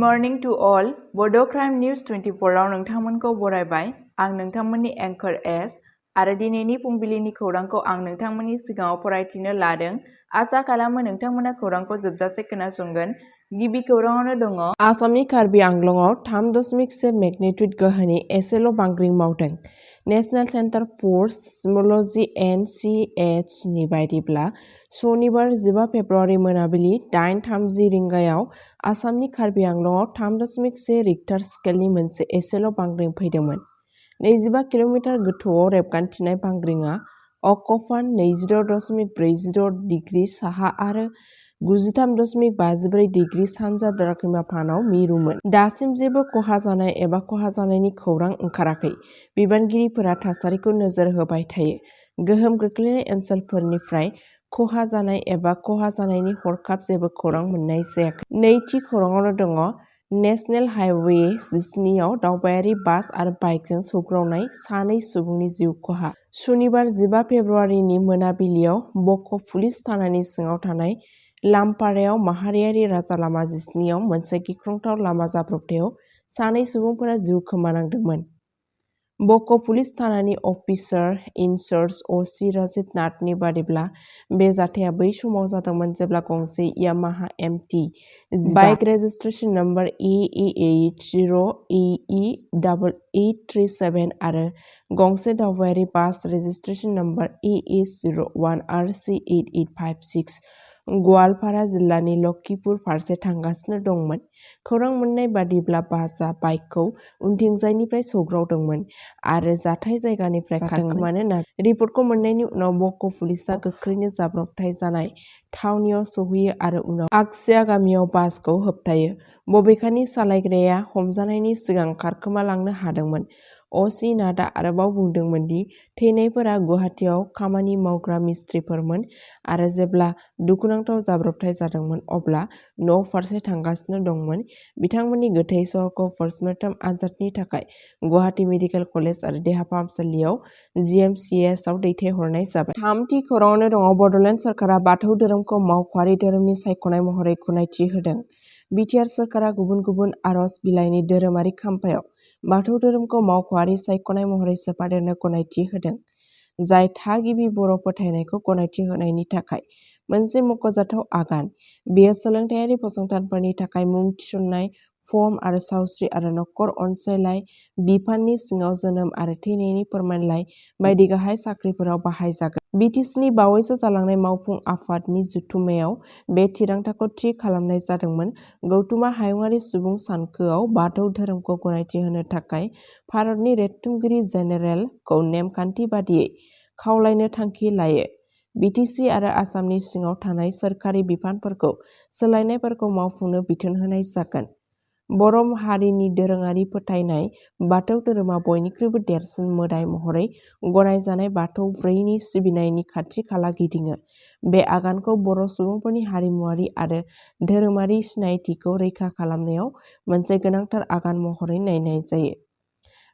Morning to all बड' crime news 24 आव नोंथांमोनखौ बरायबाय। आं नोंथांमोननि एंकर एस आरो दिनैनि फुंबिलिनि खौरांखौ आं नोंथांमोननि सिगाङाव फरायथिनो लादों। आसा खालामो नोंथांमोना खौरांखौ जोबजासे खोनासंगोन। गिबि खौराङावनो दङ आसामनि कार्बि आंलंआव 3.1 मेगनिट्युड गोहोनि एसेल' बांग्रिं मावदों। नेशनेल सेन्टार फर सिस्मोल'जि (NCH) नि बायदिब्ला सनिबार 15 फेब्रुआरि मोनाबिलि 8:30 रिंगायाव आसामनि कार्बि आंलंआव 3.1 रिक्टार स्केलनि मोनसे एसेल' बांग्रिं फैदोंमोन। 25 किल'मिटार गोथौआव रेबगान्थिनाय बांग्रिंआ अकफान 26.46 डिग्री साहा आरो 93.54 डिग्री सानजा द्राघिमाफानाव मिरुमोन। दासिम जेबो खहा जानाय एबा खहा जानायनि खौरां ओंखाराखै। बिबानगिरिफोरा थासारिखौ नोजोर होबाय थायो। गोहोम गोग्लैनाय ओनसोलफोरनिफ्राय खहा जानाय एबा खहा जानायनि हरखाब जेबो खौरां मोननाय जायाखै। नैथि खौराङावनो दङ नेशनेल हाइवे 17 आव दावबायारि बास आरो बाइकजों सौग्रावनाय 2 सुबुंनि जिउ खहा। सनिबार 15 फेब्रुआरिनि मोनाबिलियाव बक' पुलिस थानानि सिङाव थानाय लामपारायाव माहारियारि राजा लामा 17 आव मोनसे गिख्रंथाव लामा जाब्रबथायाव 2 सुबुंफोरा जिउ खोमानांदोंमोन। बक' पुलिस थानानि अफिसार इनचार्ज अ.सि. राजिब नाथनि बादिब्ला बे जाथाया बै समाव जादोंमोन जेब्ला गंसे Yamaha MT bike registration number EE80EE8837 आरो गंसे दावबायारि बास रेजिस्ट्रेशन नम्बर EE01RC8856 गवालपारा जिल्लानि लखीपुर फारसे थांगासिनो दंमोन। खौरां मोननाय बादिब्ला बासआ बाइकखौ उनथिंजायनिफ्राय सौग्रावदोंमोन आरो जाथाय जायगानिफ्राय खारखोमानो नाजादोंमोन। रिपर्टखौ मोननायनि उनाव बक' पुलिसआ गोख्रैनो जाब्रबथाय जानाय थावनियाव सौहैयो आरो उनाव आगसिया गामियाव बासखौ होबथायो। बबेखानि सालायग्राया हमजानायनि सिगां खारखोमालांनो हादोंमोन। अ.सि. नाथआ आरोबाव बुंदोंमोन दि थैनायफोरा गुवाहाटीआव खामानि मावग्रा मिस्ट्रिफोरमोन आरो जेब्ला दुखुनांथाव जाब्रबथाय जादोंमोन अब्ला न'फारसे थांगासिनो दंमोन। बिथांमोननि गोथै सह'खौ पस्टमर्टेम आनजादनि थाखाय गुवाहाटी मेडिकेल कलेज आरो देहा फाहामसालियाव GMCH आव दैथायहरनाय जाबाय। थामथि खौराङावनो दङ बड'लेण्ड सोरखारा बाथौ धोरोमखौ मावख'आरि धोरोमनि सायख'नाय महरै गनायथि होदों। बिटिआर सोरखारा गुबुन गुबुन आर'ज बिलाइनि धोरोमारि खाम्फायाव बाथौ धोरोमखौ मावख'आरि सायख'नाय महरै सोफादेरनो गनायथि होदों, जाय थागिबि बर' फोथायनायखौ गनायथि होनायनि थाखाय मोनसे मख'जाथाव आगान। बेयो सोलोंथायारि फसंथानफोरनि थाखाय मुं थिसननाय फर्म आरो सावस्रि आरो नखर अनसायनाय बिफाननि सिङाव जोनोम आरो थैनायनि फोरमानलाइ बायदि गाहाय साख्रिफोराव बाहायजागोन। बिटिसिनि बावैसो जालांनाय मावफुं आफादनि जथुम्मायाव बे थिरांथाखौ थि खालामनाय जादोंमोन। गौथुमा हायुङारि सुबुं सानखोआव बाथौ धोरोमखौ गनायथि होनो थाखाय भारतनि रेबथुमगिरि जेनेरेलखौ नेमखान्थि बादियै खावलायनो थांखि लायो। बिटिसि आरो आसामनि सिङाव थानाय सोरखारि बिफानफोरखौ सोलायनायफोरखौ मावफुंनो बिथोन होनाय जागोन। बर' हारिनि दोरोङारि फोथायनाय बाथौ धोरोमा बयनिख्रुइबो देरसिन मोदाय महरै गनायजानाय बाथौ ब्रैनि सिबिनायनि खाथि खाला गिदिङो। बे आगानखौ बर' सुबुंफोरनि हारिमुआरि आरो धोरोमारि सिनायथिखौ रैखा खालामनायाव मोनसे गोनांथार आगान महरै नायनाय जायो।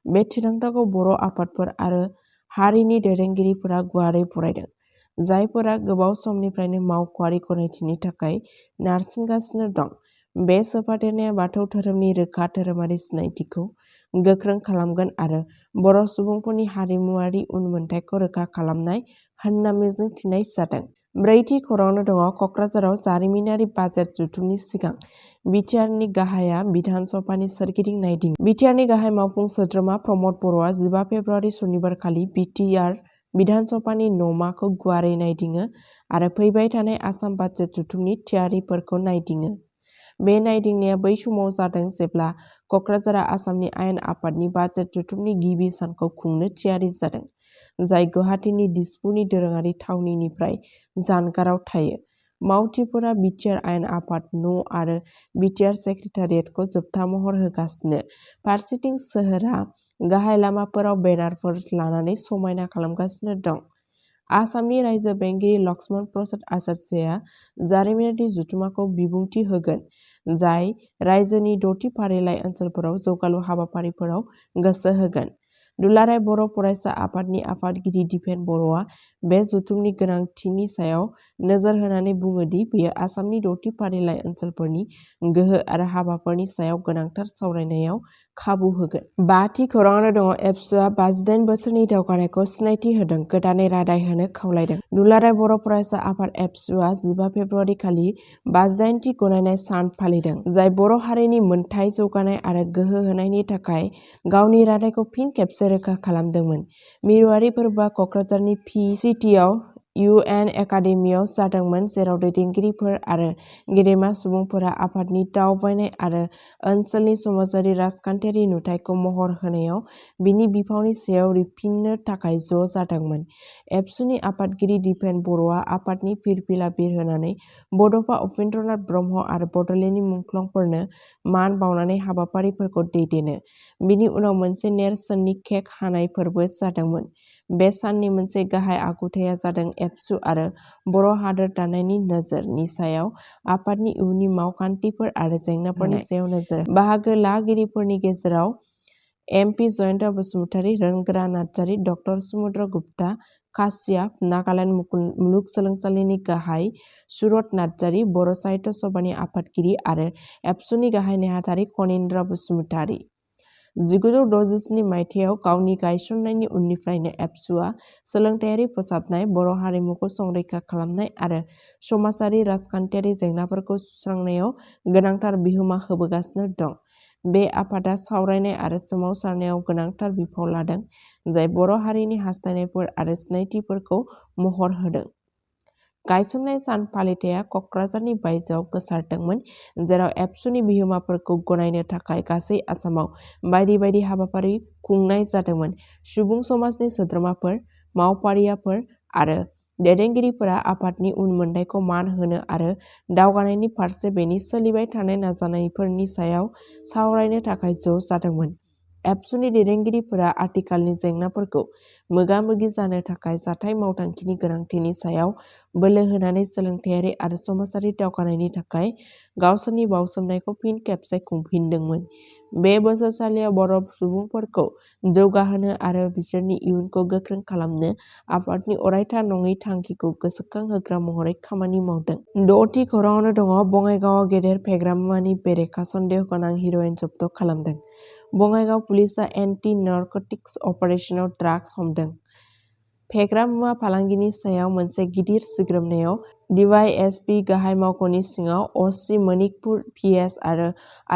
बे थिरांथाखौ बर' आफादफोर आरो हारिनि दैदेनगिरिफोरा गुवारै बरायदों, जायफोरा गोबाव समनिफ्रायनो मावख'आरि गनायथिनि थाखाय नारसिनगासिनो दं। बे सोफादेरनाया बाथौ धोरोमनि रोखा धोरोमारि सिनायथिखौ गोख्रों खालामगोन आरो बर' सुबुंफोरनि हारिमुआरि उनमोनथाइखौ रोखा खालामनाय होनना मिजिंथिनाय जादों। ब्रैथि खौराङावनो दङ क'क्राझाराव जारिमिनारि बाजेट जथुमनि सिगां बिटिआरनि गाहाया बिधान सभानि सोरगिदिं नायदिङो। बिटिआरनि गाहाय मावफुं सोद्रोमा प्रमद बर'आ 15 फेब्रुआरि सनिबारखालि बिटिआर बिधान सभानि नमाखौ गुवारै नायदिङो आरो फैबाय थानाय आसाम बाजेट जथुमनि थियारिफोरखौ नायदिङो। बे नायदिंनाया बै समाव जादों जेब्ला क'क्राझारआ आसामनि आयेन आफादनि बाजेट जथुमनि गिबि सानखौ खुंनो थियारि जादों, जाय गुवाहाटीनि दिसपुरनि दोरोङारि थावनिनिफ्राय जानगाराव थायो। मावथिफोरा बिटिआर आयेन आफाद न' आरो बिटिआर सेक्रेटारियेटखौ जोबथा महर होगासिनो। फारसेथिं सोहोरा गाहाय लामाफोराव बेनारफोर लानानै समायना खालामगासिनो दं। आसामनि रायजो बेंगिरि लक्ष्मण प्रसाद आचार्यआ जारिमिनारि जथुम्माखौ बिबुंथि होगोन, जाय रायजोनि 6थि फारिलाइ ओनसोलफोराव जौगालु हाबाफारिफोराव गोसो होगोन। दुलाराय बर' फरायसा आफादनि आफादगिरि दिपेन बर'आ बे जथुमनि गोनांथिनि सायाव नोजोर होनानै बुङो दि बेयो आसामनि 6थि फारिलाइ ओनसोलफोरनि गोहो आरो हाबाफोरनि सायाव गोनांथार सावरायनायाव खाबु होगोन। 5थि खौराङावनो दङ एबसुआ 58 बोसोरनि दावगानायखौ सिनायथि होदों, गोदानै रादाय होनो खावलायदों। दुलाराय बर' फरायसा आफाद एबसुआ 15 फेब्रुआरि खालि 58थि गनायनाय सान फालिदों, जाय बर' हारिनि मोनथाय, जौगानाय आरो गोहो होनायनि थाखाय गावनि रादायखौ फिन खेबसे रोखा खालामदोंमोन। मिरुआरि फोरबोआ कक्राझारनि पि.सि.टि.आव इउ.एन. एकाडेमियाव जादोंमोन, जेराव दैदेनगिरिफोर आरो गेदेमा सुबुंफोरा आफादनि दावबायनाय आरो ओनसोलनि समाजारि राजखान्थियारि नुथायखौ महर होनायाव बिनि बिफावनि सायाव रिफिन्नो थाखाय ज' जादोंमोन। एबसुनि आफादगिरि दिपेन बर'आ आफादनि फिरफिला बिरहोनानै बड'फा उपेन्द्रनाथ ब्रह्म आरो बड'लेण्डनि मुंख्लंफोरनो मान बावनानै हाबाफारिफोरखौ दैदेनो। बिनि उनाव मोनसे नेरसोननि केक हानाय फोरबो जादोंमोन। बे साननि मोनसे गाहाय आखुथाया जादों एबसु आरो बर' हादोर दानायनि नोजोर नि सायाव आफादनि इयुननि मावखान्थिफोर आरो जेंनाफोरनि सायाव नोजोर। बाहागो लागिरिफोरनि गेजेराव एम.पि. जयन्त बसुमतारी, रोनगोरा नार्जारी, ड. समुद्र गुप्ता काश्यप, नागालेण्ड मुलुगसोलोंसालिनि गाहाय सुरत नार्जारी, बर' साहित्य सभानि आफादगिरि आरो एबसुनि गाहाय नेहाथारि कनिन्द्र बसुमतारी। 1967 मायथाइयाव गावनि गायसननायनि उननिफ्रायनो एबसुआ सोलोंथायारि फोसाबनाय, बर' हारिमुखौ संरैखा खालामनाय आरो समाजारि राजखान्थियारि जेंनाफोरखौ सुस्रांनायाव गोनांथार बिहोमा होबोगासिनो दं। बे आफादा सावरायनाय आरो सोमावसारनायाव गोनांथार बिफाव लादों, जाय बर' हारिनि हास्थायनायफोर आरो सिनायथिफोरखौ महर होदों। गायसननाय सान फालिथाइया कक्राझारनि बायजोआव गोसारदोंमोन, जेराव एबसुनि बिहोमाफोरखौ गनायनो थाखाय गासै आसामाव बायदि बायदि हाबाफारि खुंनाय जादोंमोन। सुबुं समाजनि सोद्रोमाफोर, मावफारियाफोर आरो दैदेनगिरिफोरा आफादनि उनमोनथायखौ मान होनो आरो दावगानायनि फारसे बेनि सोलिबाय थानाय नाजानायफोरनि सायाव सावरायनो थाखाय ज' जादोंमोन। एबसुनि दैदेनगिरिफोरा आथिखालनि जेंनाफोरखौ मोगा-मोगि जानो थाखाय जाथाय मावथांखिनि गोनांथिनि सायाव बोलो होनानै सोलोंथायारि आरो समाजारि दावगानायनि थाखाय गावसोरनि बाउसोमनायखौ फिन खेबसे खुंफिनदोंमोन। बे बोसोरसालियाव बर' सुबुंफोरखौ जौगाहोनो आरो बिसोरनि इयुनखौ गोख्रों खालामनो आफादनि अरायथा नङै थांखिखौ गोसोखांहोग्रा महरै खामानि मावदों। 6थि खौराङावनो दङ बङाइगावआव गेदेर फेग्रा मुवानि बेरेखा सन्देह गोनां हिर'इन जब्द खालामदों। बङाइगाव पुलिसआ एन्टि-नारक'टिक्स अपारेशनाव ड्राग्स हमदों। फेग्रा मुवा फालांगिनि सायाव मोनसे गिदिर सिग्रोमनायाव डिवाइएसपि गाहाय मावख'नि सिङाव अ.सि. मनिकपुर पि.एस. आरो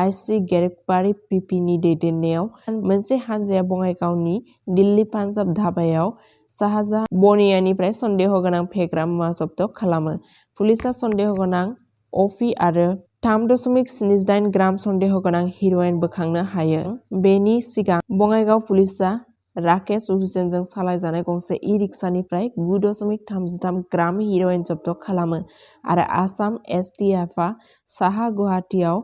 आइ.सि. गेरेगबारि पि.पि.नि दैदेननायाव मोनसे हानजाया बङाइगावनि दिल्ली पान्जाब धाबायाव शाहजाहान बनियानिफ्राय सन्देह गोनां फेग्रा मुवा जब्द खालामो। पुलिसआ सन्देह गोनां अफि आरो 3.78 ग्राम सन्देह गोनां हिर'इन बोखांनो हायो। बेनि सिगां बङाइगाव पुलिसआ राकेश हुसेनजों सालायजानाय गंसे इ-रिक्सानिफ्राय 9.33 ग्राम हिर'इन जब्द खालामो आरो आसाम एस.टि.एफआ साहा गुवाहाटियाव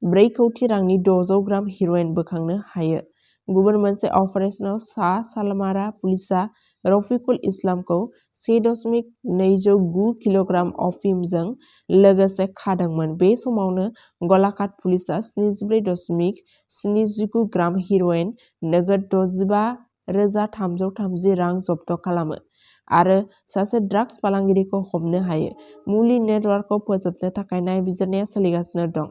4 कौटि रांनि 600 ग्राम हिर'इन बोखांनो हायो। गुबुन मोनसे अपारेशनाव सा सालमारा पुलिसआ रफिकुल इस्लामखौ 1.209 किल'ग्राम अफिमजों लोगोसे खादोंमोन। बे समावनो गलाघाट पुलिसआ 74.79 ग्राम हिर'इन, नोगोद 65,330 रां जब्द खालामो आरो सासे ड्राग्स फालांगिरिखौ हमनो हायो। मुलि नेटवार्कखौ फोजोबनो थाखाय नायबिजिरनाया सोलिगासिनो दं।